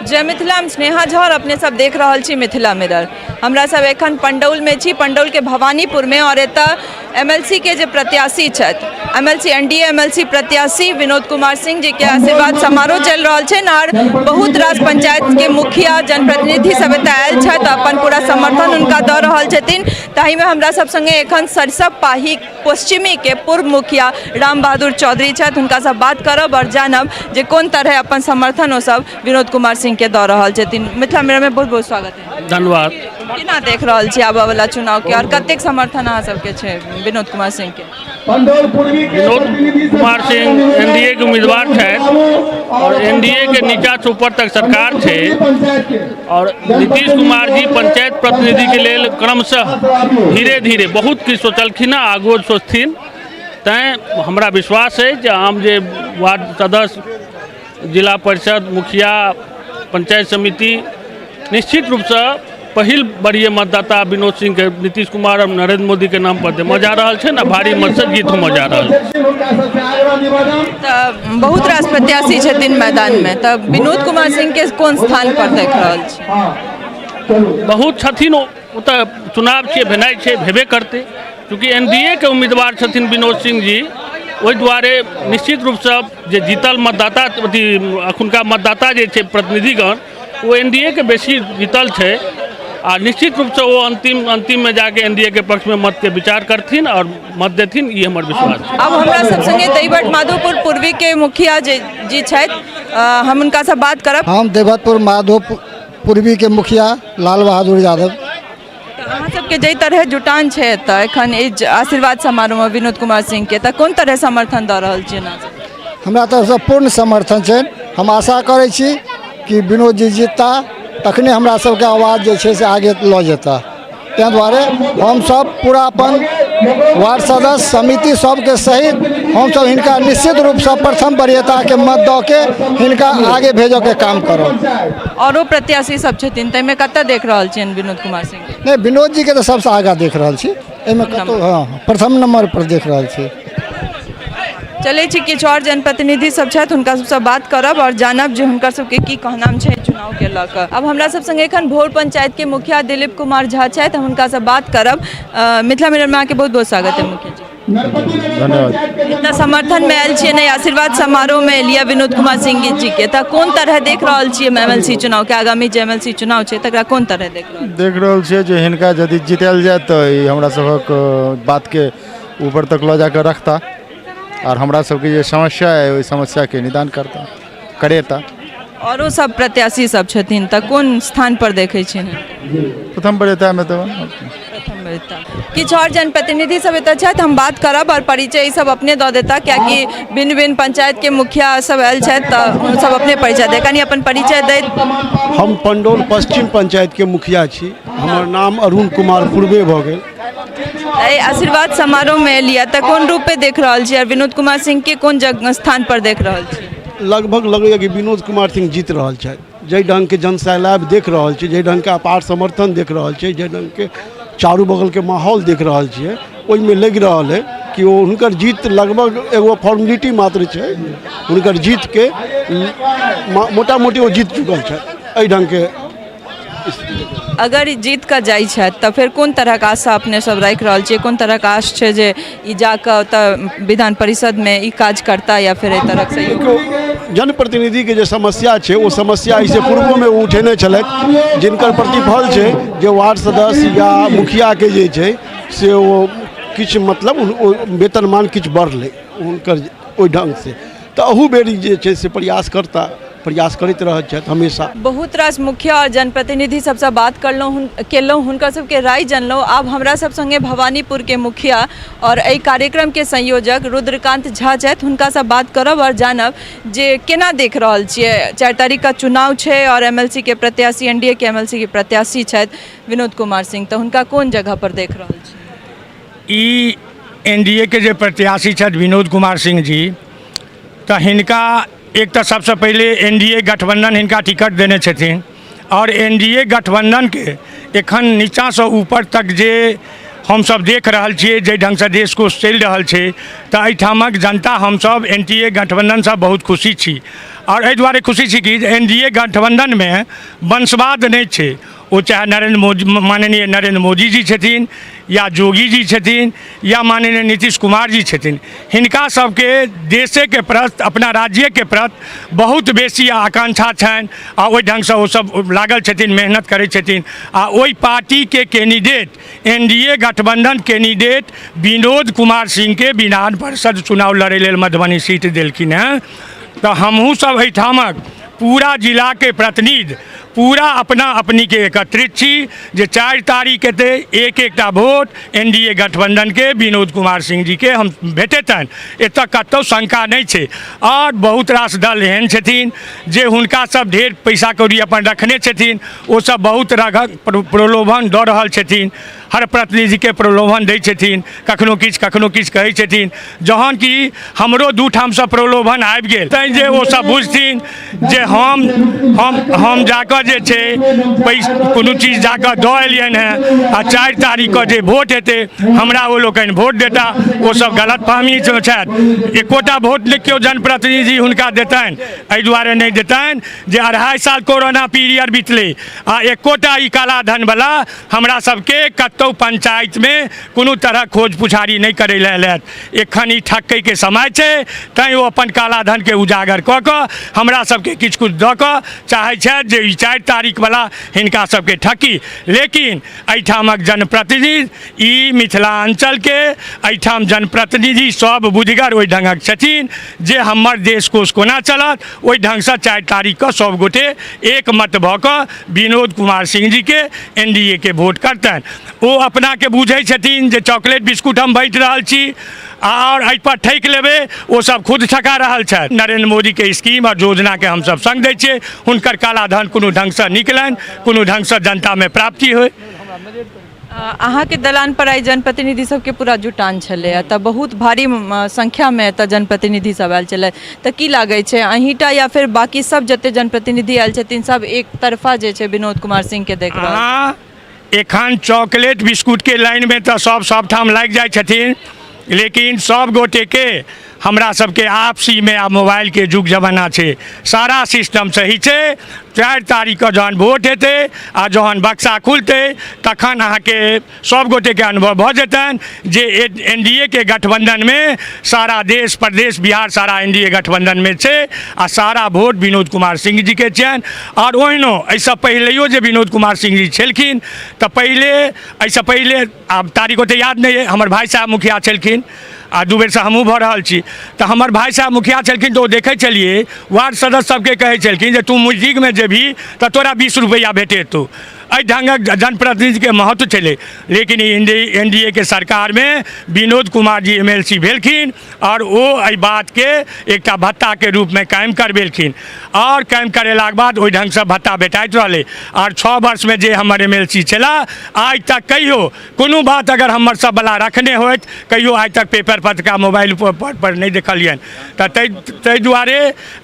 जय मिथिला, हम स्नेहा झा और अपने सब देख रहल छी मिथिला मिरर। हमरा सब एखन पंडौलमे छी, पंडौलके भवानीपुरमे, और एतऽ एमएलसी के जे प्रत्याशी छथि, एमएलसी एनडीए एमएलसी प्रत्याशी विनोद कुमार सिंह जी के आशीर्वाद समारोह चलि रहल छनि और बहुत रास पंचायत के मुखिया जनप्रतिनिधि सब एतऽ आयल छथि, अपन पूरा समर्थन हुनका दऽ रहल छथिन। ताहिमे हमरा सब संगे एखन सरिसब पाही पश्चिमी के पूर्व मुखिया राम बहादुर चौधरी छथि, हुनकासँ बात करब आओर जानब जे कोन तरह अपन समर्थन ओ सब विनोद कुमार सिंह के दऽ रहल छथिन। मिथिला मिरर में बहुत बहुत स्वागत है। धन्यवाद। केना देख रहल छी आबऽ वाला चुनाव के और कतेक समर्थन अहाँ सबके छै विनोद कुमार सिंह के? विनोद कुमार सिंह एनडीए के उम्मीदवार छथि और एनडीए के नीचा से ऊपर तक सरकार छै और नीतीश कुमार जी पंचायत प्रतिनिधिके लेल क्रमशः धीरे धीरे बहुत किछु सोचलखिन हँ, आगुओ सोचथिन। तैँ हमरा विश्वास अछि जे आम जे वार्ड सदस्य, जिला परिषद मुखिया, पंचायत समिति निश्चित रूपसँ पहिल वरीय मतदाता विनोद सिंहके नीतीश कुमार और नरेंद्र मोदीके नाम पर देमऽ जा रहल छै ने, भारी मतसँ जीत होमऽ जा रहल छै। तऽ बहुत रास प्रत्याशी छथिन मैदानमे, तऽ विनोद कुमार सिंहके कोन स्थान पर देख रहल छी? बहुत छथिन, ओ तऽ चुनाव छियै, भेनाइ छै, भेबे करतै। चूँकि एन डी ए के उम्मीदवार छथिन विनोद सिंह जी, ओहि दुआरे निश्चित रूपसँ जे जीतल मतदाता अथी एखुनका मतदाता जे छै प्रतिनिधिगण, ओ एन डी ए के बेसी जीतल छै आ निश्चित रूपसँ ओ अंतिम अंतिममे जाके एन डी ए के पक्षमे मतके विचार करथिन आओर मत देथिन, ई हमर विश्वास छै। आब हमरा सब संगे दैवट माधोपुर पूर्वी के मुखिया जे जी छथि, हम हुनकासँ बात करब। हम दैवतपुर माधोपुर पूर्वी के मुखिया लाल बहादुर यादव। तऽ अहाँ सबके जाहि तरह जुटान छै एतऽ एखन एहि आशीर्वाद समारोहमे विनोद कुमार सिंहके, तऽ कोन तरह समर्थन दऽ रहल छियै अहाँ सब? हमरा तरफसँ पूर्ण समर्थन छै। हम आशा करै छी कि विनोद जी जीतता, तखने हमरा सबके आवाज जे छै से आगे लऽ जेता। ताहि दुआरे हमसब पूरा अपन वार्ड सदस्य समिति सबके सहित हमसब हिनका निश्चित रूपसँ प्रथम वरीयताके मत दऽ के हिनका आगे भेजऽके काम करब। औरो प्रत्याशी सब छथिन, ताहिमे कतऽ देख रहल छियनि विनोद कुमार सिंह के? नहि, विनोद जीके तऽ सबसँ आगाँ देख रहल छी, एहिमे कतहु हँ प्रथम नम्बर पर देख रहल छी। चलै छी, किछु आओर जनप्रतिनिधि सब छथि, हुनका सबसँ बात करब आओर जानब जे हुनकर सबके की कहनाम छै चुनावके लऽ कऽ। आब हमरा सब संगे एखन भोर पंचायतके मुखिया दिलीप कुमार झा छथि, हम हुनकासँ बात करब। मिथिला मिररमे अहाँके बहुत बहुत स्वागत है मुखिया जी। धन्यवाद। इतना समर्थन में आयल छियै ने, आशीर्वाद समारोह में एलियै विनोद कुमार सिंह जी के, तऽ कोन तरह देख रहल छियै एम एल सी चुनाव के? आगामी जे एम एल सी चुनाव छै तकरा कोन तरह देख रहल? देख रहल छियै जे हिनका यदि जितायल जाय तऽ ई हमरा सभक बातके ऊपर तक लऽ जाकऽ रखता आओर हमरा सबके जे समस्या अइ ओहि समस्याके निदान करता करेता। औरो सब प्रत्याशी सब छथिन, तऽ कोन स्थान पर देखै छियनि? प्रथम वरीयतामे तऽ प्रथम वरीयता। किछु आओर जनप्रतिनिधि सब एतऽ छथि, हम बात करब आओर परिचय ई सब अपने दऽ देता, कियाकि भिन्न भिन्न पंचायतके मुखिया सब आयल छथि तऽ ओ सब अपने परिचय दे। कनि अपन परिचय दैत। हम पंडौल पश्चिम पंचायतके मुखिया छी, हमर नाम अरुण कुमार पूर्वे भऽ गेल। एहि आशीर्वाद समारोहमे एलियै तऽ कोन रूपे देख रहल छी आओर विनोद कुमार सिंहके कोन जग स्थान पर देख रहल छी? लगभग लगैए कि विनोद कुमार सिंह जीत रहल छथि। जाहि ढङ्गके जनसैलाब देख रहल छी, जाहि ढङ्गके अपार समर्थन देख रहल छियै, जाहि ढङ्गके चारू बगलके माहौल देख रहल छियै, ओहिमे लागि रहल अइ कि ओ हुनकर जीत लगभग एगो फॉर्मेलिटी मात्र छै। हुनकर जीतके मोटा मोटी ओ जीत चुकल छथि, एहि ढङ्गके। अगर ई जीत कऽ जाइ छथि तऽ फेर कोन तरहक आशा अपने सब राखि रहल छियै? कोन तरहक आश छै जे ई जाकऽ ओतऽ विधान परिषदमे ई काज करता या फेर एहि तरहक सहयोग? देखियौ, जनप्रतिनिधिके जे समस्या छै ओ समस्या एहिसँ पूर्वोमे ओ उठेने छलथि, जिनकर प्रतिफल छै जे वार्ड सदस्य या मुखियाके जे छै से ओ किछु मतलब ओ वेतनमान किछु बढ़लै हुनकर ओहि ढङ्गसँ, तऽ अहू बेर जे छै से प्रयास करता, प्रयास करैत रहै छथि हमेशा। बहुत रास मुखिया आओर जनप्रतिनिधि सबसँ बात करलहुँ केलहुँ, हुनकर सबके राय जनलहुँ। आब हमरा सब सङ्गे भवानीपुरके मुखिया आओर एहि कार्यक्रमके संयोजक रुद्रकान्त झा छथि, हुनकासँ बात करब आओर जानब जे केना देख रहल छियै 4 तारीखके चुनाव छै आओर एम एल सी के प्रत्याशी एन डी ए के एम एल सी के प्रत्याशी छथि विनोद कुमार सिंह, तऽ हुनका कोन जगह पर देख रहल छियै? ई एन डी ए के जे प्रत्याशी छथि विनोद कुमार सिंह जी, तऽ हिनका एक तऽ सबसँ पहिले एन डी ए गठबन्धन हिनका टिकट देने छथिन आओर एन डी ए गठबन्धनके एखन नीचाँसँ ऊपर तक जे हमसभ देख रहल छियै जाहि ढङ्गसँ देश कोष चलि रहल छै, तऽ एहिठामक जनता हमसभ एन डी ए गठबन्धनसँ बहुत खुशी छी। आओर एहि दुआरे खुशी छी कि एन डी ए गठबन्धनमे वंशवाद नहि छै। ओ चाहे नरेन्द्र मोदी, माननीय नरेन्द्र मोदी जी छथिन, या योगी जी छथिन, या माननीय नीतीश कुमार जी छथिन, हिनका सबके देशेके प्रति, अपना राज्यके प्रति बहुत बेसी आकांक्षा छनि आ ओहि ढङ्गसँ ओसब लागल छथिन, मेहनत करै छथिन। आ ओहि पार्टीके कैंडिडेट, एन डी ए गठबन्धन कैंडिडेट विनोद कुमार सिंहके विधान परिषद चुनाव लड़ै लेल मधुबनी सीट देलखिन हेँ, तऽ हमहूँ सब एहिठामक पूरा जिलाके प्रतिनिधि पूरा अपना अपनीके एकत्रित छी जे 4 तारीख हेतै, एक एकटा वोट एन डी ए गठबन्धनके विनोद कुमार सिंह जीके हम भेटेतनि, एतऽ कतहु शंका नहि छै। आओर बहुत रास दल एहन छथिन जे हुनका सब ढेर पैसा कौड़ी अपन रखने छथिन, ओसब बहुत रंगक प्रलोभन दऽ रहल छथिन, हर प्रतिनिधिके प्रलोभन दै छथिन, कखनो किछु कखनो किछु कहै छथिन। जहन कि हमरो 2 ठामसँ प्रलोभन आबि गेल, तैँ जे ओसब बुझथिन जे हम हम हम जाकऽ जे छै पैस कोनो चीज जाकऽ दऽ एलियनि हेँ आ 4 तारीखके जे वोट हेतै हमरा ओ लोकनि वोट देता, ओसब गलतफहमी छथि। एकोटा वोट नहि केओ जनप्रतिनिधि हुनका देतनि, एहि दुआरे नहि देतनि जे 2.5 साल कोरोना पीरियड बितलै आ एकोटा ई काला धनवला हमरा सबके कतहु पंचायतमे कोनो तरहक खोज पुछारी नहि करै लए एलथि। एखन ई ठकैके समय छै, तैँ ओ अपन काला धनके उजागर कऽ कऽ हमरा सबके किछु किछु दऽ कऽ चाहै छथि जे ई 4 तारीखवला हिनका सबके ठकी। लेकिन एहिठामक जनप्रतिनिधि, ई मिथिलाञ्चलके एहिठाम जनप्रतिनिधि सब बुधिगर ओहि ढङ्गक छथिन जे हमर देश कोष कोना चलत ओहि ढङ्गसँ 4 तारीखके सब गोटे एकमत भऽ कऽ विनोद कुमार सिंह जीके एन डी ए के वोट करतनि। ओ अपनाके बुझै छथिन जे चॉकलेट बिस्कुट हम बाँटि रहल छी आओर एहिपर ठकि लेबै, ओ सब खुद ठका रहल छथि। नरेन्द्र मोदीके स्कीम आओर योजनाके हमसब सङ्ग दै छियै, हुनकर काला धन कोनो ढङ्गसँ निकलनि, कोनो ढङ्गसँ जनतामे प्राप्ति होइ। अहाँके दलान पर आइ जनप्रतिनिधि सबके पूरा जुटान छलैए, तऽ बहुत भारी संख्यामे एतऽ जनप्रतिनिधि सब आयल छलै, तऽ की लागै छै अहींटा या फेर बाकी सब जते जनप्रतिनिधि आयल छथिन सब एक तरफा जे छै विनोद कुमार सिंह के देख रहल? अहाँ एखन चॉकलेट बिस्कुटके लाइनमे तऽ सब सबठाम लागि जाइ छथिन, लेकिन सब गोटेके हमरा सबके आपसीमे आब मोबाइलके युग जमाना छै, सारा सिस्टम सही छै। 4 तारीखके जहन वोट हेतै आ जहन बक्सा खुलतै तखन अहाँके सब गोटेके अनुभव भऽ जेतनि जे एन डी ए के गठबन्धनमे सारा देश प्रदेश बिहार सारा एन डी ए गठबन्धनमे छै आ सारा वोट विनोद कुमार सिंह जीके छियनि। आओर ओहिनो एहिसँ पहिलैयो जे विनोद कुमार सिंह जी छलखिन तऽ पहिले एहिसँ पहिले आब तारीख ओतेक याद नहि अइ, हमर भाइ साहब मुखिया छलखिन आ 2 बेरसँ हमहूँ भऽ रहल छी, तऽ हमर भाइ साहब मुखिया छलखिन तऽ ओ देखै छलियै वार्ड सदस्य सबके कहै छलखिन जे तू मीटिंगमे जेबही तऽ तोरा 20 रुपैआ भेटेतौ। एहि ढङ्गक जनप्रतिनिधिके महत्व छलै। लेकिन एन डी ए के सरकारमे Vinod Kumar ji M L C भेलखिन आओर ओ एहि बातके एकटा भत्ताके रूपमे कायम करबेलखिन आओर कायम करेलाके बाद ओहि ढङ्गसँ भत्ता भेटाइत रहलै। आओर 6 वर्षमे जे हमर एम एल सी छलाह आइ तक कहियो कोनो बात अगर हमर सबवला रखने होथि कहियो आइ तक पेपर पत्रिका मोबाइल पर नहि देखलियनि। तऽ ताहि दुआरे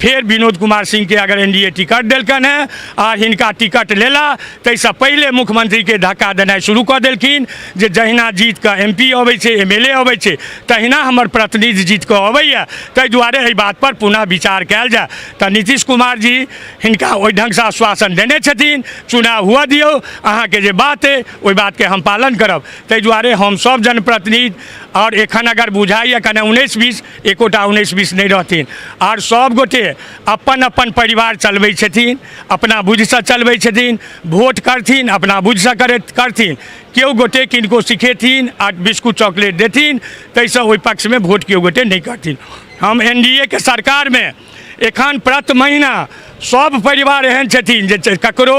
फेर विनोद कुमार सिंहके अगर एन डी ए टिकट देलकनि हेँ आ हिनका टिकट लेला ताहिसँ पहिले मुख्यमंत्रीके धक्का देनाइ शुरू कऽ देलखिन जे जहिना जीत कऽ एम पी अबै छै, एम एल ए अबै छै, तहिना हमर प्रतिनिधि जीत कऽ अबैए, ताहि दुआरे एहि बातपर पुनः विचार कयल जाय। तऽ नीतीश कुमार जी हिनका ओहि ढङ्गसँ आश्वासन देने छथिन, चुनाव हुअ दियौ, अहाँके जे बात अइ ओहि बातके हम पालन करब। ताहि दुआरे हम सब जनप्रतिनिधि आओर एखन अगर बुझाइए कने 19-20, एकोटा 19-20 नहि रहथिन आओर सब गोटे अपन अपन परिवार चलबै छथिन, अपना बुद्धिसँ चलबै छथिन, वोट करथिन अपना बुद्धिसँ करथिन, केओ गोटे किनको सिखेथिन आ बिस्कुट चॉकलेट देथिन ताहिसँ ओहि पक्षमे वोट केओ गोटे नहि करथिन। हम एन डी ए के सरकारमे एखन प्रति महीना सब परिवार एहन छथिन जे ककरो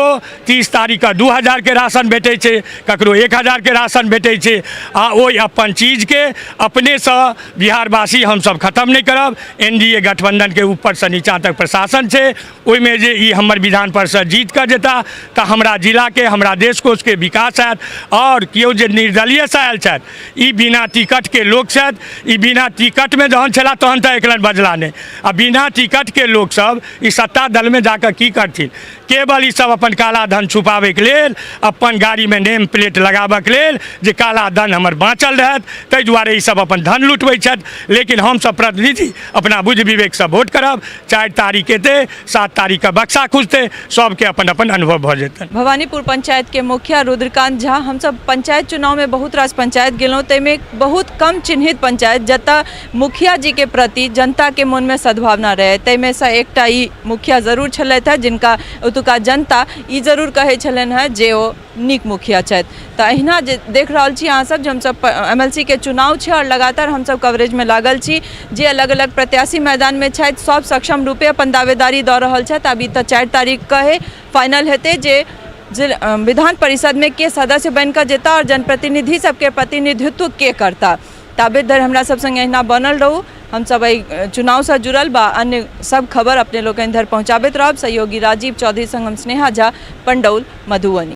30 तारीखके 2000के राशन भेटै छै, ककरो 1000के राशन भेटै छै आ ओहि अपन चीजके अपनेसँ बिहारवासी हमसब खतम नहि करब। एन डी ए गठबन्धनके ऊपरसँ नीचाँ तक प्रशासन छै, ओहिमे जे ई हमर विधान परिषद जीत कऽ जेता तऽ हमरा जिलाके हमरा देश कोषके विकास हैत। आओर केओ जे निर्दलीयसँ आयल छथि, ई बिना टिकटके लोक छथि, ई बिना टिकटमे जहन छलाह तहन तऽ एकलन बजला नहि, आ बिना टिकटके लोकसब ई सत्ता दलमे जाकऽ की करथिन? केवल ईसभ अपन काला धन छुपाबैके लेल, अपन गाड़ीमे नेम प्लेट लगाबऽके लेल जे काला धन हमर बाँचल रहत, ताहि दुआरे ईसभ अपन धन लुटबै छथि। लेकिन हमसभ प्रतिनिधि अपना बुद्धि विवेकसँ वोट करब। 4 तारीख एतै, 7 तारीखके बक्सा खुजतै, सबके अपन अपन अनुभव भऽ जेतनि। भवानीपुर पंचायत के मुखिया रुद्रकांत झा, हमसब पंचायत चुनाव में बहुत रास पंचायत गेलहुँ, ताहिमे बहुत कम चिन्हित पंचायत जतऽ मुखिया जी के प्रति जनता के मन में सद्भावना रहै, ताहिमे सँ एकटा ई मुखिया जरूर छलथि हेँ जिनका ओतुका जनता ई जरूर कहै छलनि हेँ जे ओ नीक मुखिया छथि। तऽ अहिना जे देख रहल छी अहाँसब जे हमसब एम एल सी के चुनाव छै आओर लगातार हमसब कवरेजमे लागल छी। जे अलग अलग प्रत्याशी मैदानमे छथि सब सक्षम रूपे अपन दावेदारी दऽ रहल छथि। आब ई तऽ 4 तारीखके है फाइनल हेतै जे विधान परिषदमे के सदस्य बनि कऽ जेता आओर जनप्रतिनिधि सबके प्रतिनिधित्व के करता। ताबे धरि हमरा सब संगे अहिना बनल रहू। हमसब एहि चुनावसँ जुड़ल बा अन्य सब खबर अपने लोकनि धरि पहुँचाबैत रहब। सहयोगी राजीव चौधरी संग हम स्नेहा झा, पंडौल, मधुबनी।